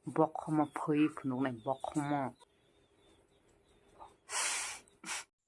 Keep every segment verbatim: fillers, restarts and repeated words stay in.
Bokhomo phwi phunuknai bokhomo.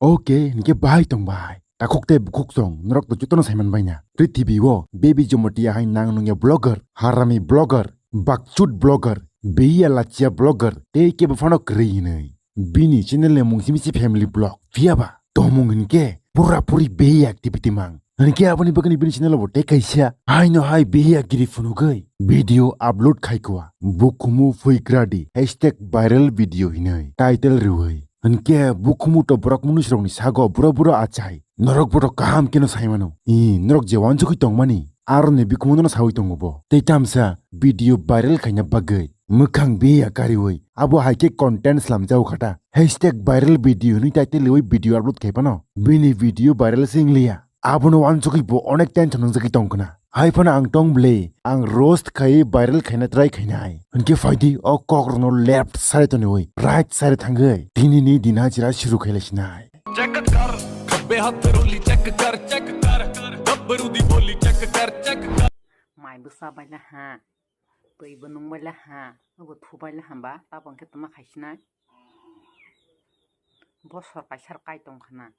Okay, hinkhe bahai tong bahai. Takhuk tei bukhuk tong, norok to jotono saiman baina. Prithibi o Baby Jomotia hai nang nungya blogger, harami blogger, bakchut blogger, beiya lachia blogger, tei kebo phano kwrwi hinwi. Bini channel ni mung simi se family blog. Phiyaba tomung hinkhe pura puri beiya activity mang. Hinkhe aboni bagwi bini channel bo tei kaisa haino hai beiya giri phunugwi video upload khai kwa. Bukhumu phuikradi hashtag viral video hinwi title rwui. Hinkhe bukhumu to borok munusrokni sago buro buro achai. Norok boto kaham keno saimano. I, norok je wansugwi tongmani, aroni bikhumu no sawi tongo bo. Tei tamsa video viral khaina bagwi mwkhang beiya kariwi abo hai khe content slamjao khata. Hashtag viral video hinwi title rwui video upload khai phano bini video viral se wngliya. Abono wansugwi bo onek tension nungjagwi tong khna. Hai phano ang tong bwle, ang roast khai viral khaina try khainai. Hinkhe phaidi o kokrokno left side toniwi right side thangwi tinini din hajira shuru khailaisinai. Check kar, khabbe hath roli check kar, check kar, gabbaru di boli check kar, check kar. Mai bwsa baila ha, twi bo nung baila ha, obo thu baila ha ba, tabo hwnkhe tama khaisinai. Bosor kaisa rok kai tong khna.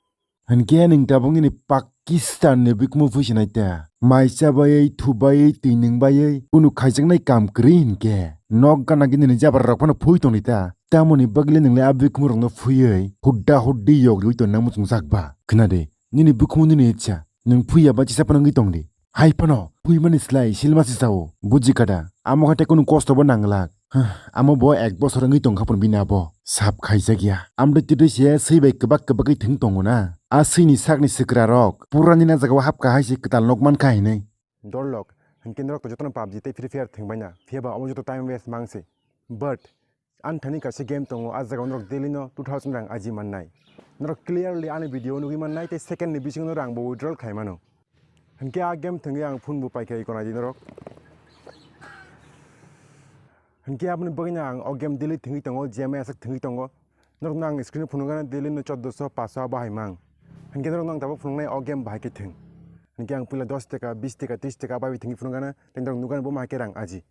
Hinkhe nwng tabuk nini Pakistan ni bikhumu phuisinai ta. Mai chabaiwi, thubaiwi, twi nwngbaiwi, kunu khaijaknai kam kwrwi hinkhe. Nok gana gini ni jabra rok phano phui tongdi ta. Tamoni bagwi le nwng le a bikhumu rokno phuiwi hudda huddi yogriwi tonna muchungjak ba. Khna de, nini bikhumu nini ichha. Nwng phuiya ba chisa phano wngwi tongdi. Hai phano phuimani slai silma si sao, buji kada. Amo khe tei kunu kosto bo nanglak. Huh, amo bo ek bosor wngwi tongkha phano bini abo sap khaijak ya. Amtwi twi se swi bai kwbak kwbagwi thwng tongo na. A swini sakni swkra rok pura nini jagao hapkha hai se kwtal nok mankha hinwi. Dorlok, hinkhe norok to jotono PUBG tei Free Fire thwng baina. Phiyaba omo joto time waste mang se. But ani thani kaisa game tongo, a jagao norok daily no two thousand rang aji mannai. Norok clearly ani video nugwi mannai tei second ni bisingo no rang bo withdrawal khai mano. Hinkhe a game thwngwi ang phone bo paikha iko naidi norok. Hinkhe aboni bagwino ang o game daily thwngwi tongo, G M I aswk thwngwi tongo. Norokno ang screen o phunukgana daily no choddoso, paso abo hai mang. Hinkhe norokno ang tabuk phunuknai o game bahai khe thwng. Hinkhe ang puila dos taka, bis taka, tris taka bai thwngwi phunukgana, tei norok nukgana bo ma hai khe rang aji.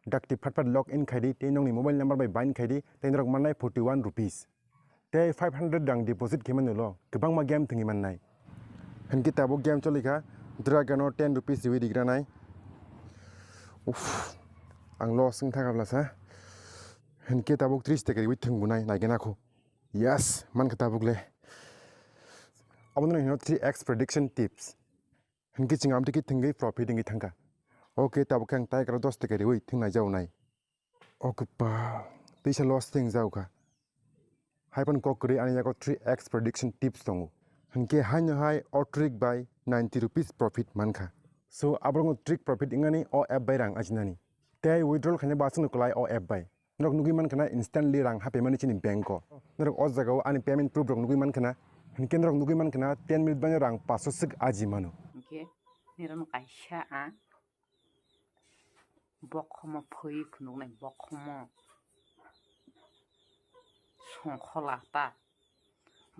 Dakti phat phat log in khaidi, tei nokni mobile number bai bind khaidi, tei norok mannai forty one rupees. Tei five hundred rang deposit khe mani ulo, kwbangma game thwngwi mannai. Hinkhe tabuk game cholikha, Dragon o ten rupees riwi rigranai. Uff, ang loss wng thangkha blasa. Hinkhe tabuk tris taka riwi thwng bunai, naigena kho. Yes, mankha tabuk le. Abono hino three X prediction tips. Hinkhe chwng amtwi khe thwngwi profit wngwi thangkha. Okay, tabuk khe ang tai karo dos taka riwi thwng naijago nai. O kwpal, twisa loss thwng jago kha. Hai phano kok kwrwi ani yago three X prediction tips tongo. Hinkhe haino hai o trick bai ninety rupees profit mankha. So, aborokno trick profit wngnani o app bai rang ajinani. Tei withdrawal khaina bo aswkno kwlai o app bai. Norok nugwi mankha na instantly rang hapaimani chini bank o. Norok o jagao ani payment proof rok nugwi mankha na. Hinkhe norok nugwi mankha na ten minute baino rang paso swk aji mano. Hinkhe nirok kaisa a bokhomo phwi phunuknai bokhomo songkhola ta.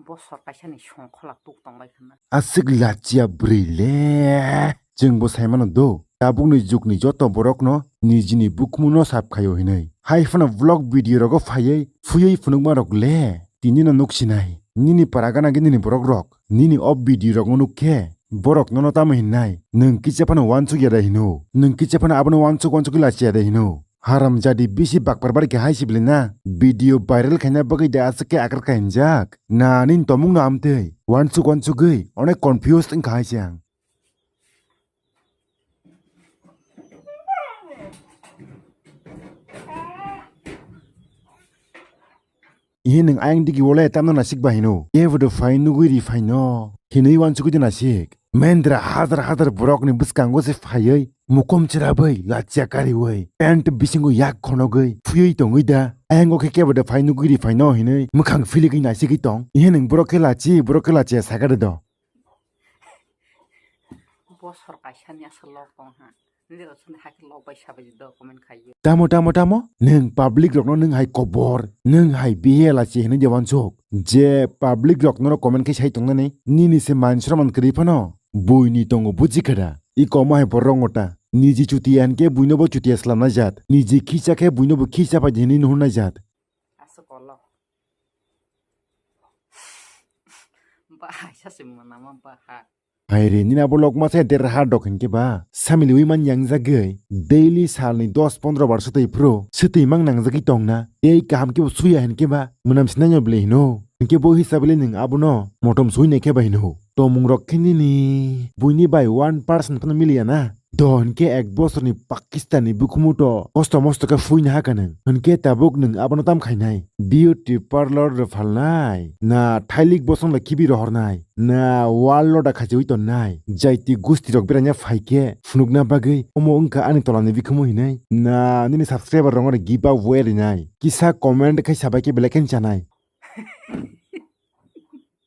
Bosor kaisani songkhola tuk tongbai khna. Aswk lachia bwrwi le. Chwng bo sai mano do. Tabukni jukni joto borokno nijini bukhumu no sap khaio hinwi. Hai phano vlog video rogo phaiwi phuywi phunukma rok le. Tini no nuksinai. Nini para gana gini ni borok rok. Nini o video rok no nuk khe. Borok nono tamo hinnai. Nwng kisa phano wansuk ya da hino. Nwng kisa phano abono wansuk wansuk lachia da hino. Haramjadi bisi bakpar bari khe hai sibili na. Video viral khaina bagwi de aswk khe akar kha hinjak. Na nini tomung no amtwi. Wansuk wansugwi onek confused wngkha hai se ang. Ihe nwng ayang digi wole tamno nasik ba hino. Kebo de phai nugwi ri phaino. Hinwi wansugwi de nasik. Mendra hazar hazar borokni bwskango se phaiwi, mukom chwrabwi, lachia kariwi, pant bisingo yak khonogwi, phuywi tongwi da. Ayango khe kebo de phai nugwi ri phaino hinwi mwkhang philigwi nasigwi tong. Ihe nwng borok khe lachi, borok khe lachia sakha de do. Bosor kaisani aswk log tong ha. Nini rok sini hai khe log bai sabai do comment khai yo. Tamo, tamo, tamo? Nwng public rokno nwng hai kobor, nwng hai bihela se hinwi de wansuk. Je public rok norok comment khe sai tongnani, nini se man soroman kwrwi phano. Buini tongo buji khe da. I komo hai borok wngo ta. Niji chutiya hinkhe buinobo chutiya slamnai jat. Niji khisa khe buinobo khisa pai di hinwi nuhurnai jat. Aswk kolok. Bahai sa se mwnama bahai. Hai re, nini abo lokma se derha dok hinkhe ba. Samili wi man yangjagwi daily salni dos pondro bar swtwi phuru swtwi mang nangjagwi tongna. Tei kaham khe bo suya hinkhe ba mwnam sinai no bwlwi hino. Hinkhe bo hisabili nwng abono motom sui nai khe ba hino. Tomung rok khe nini buini bai one percent phano miliya na. Do hinkhe ek bosorni Pakistanni bukhumu to kosto mosto khe fuina ha kanang. Hinkhe tabuk nwng abono tam khainai? Beauty parlor rw phalnai? Na thailik bosong lai khibi rohornai? Na wall loda khachiwi tonnai? Jaiti gusti rok beranya phaikhe phunukna bagwi omo wngkha ani tolani bikhumu hinai? Na nini subscriber rokno give away rinai? Kisa comment khai sabai khe belai khe chanai.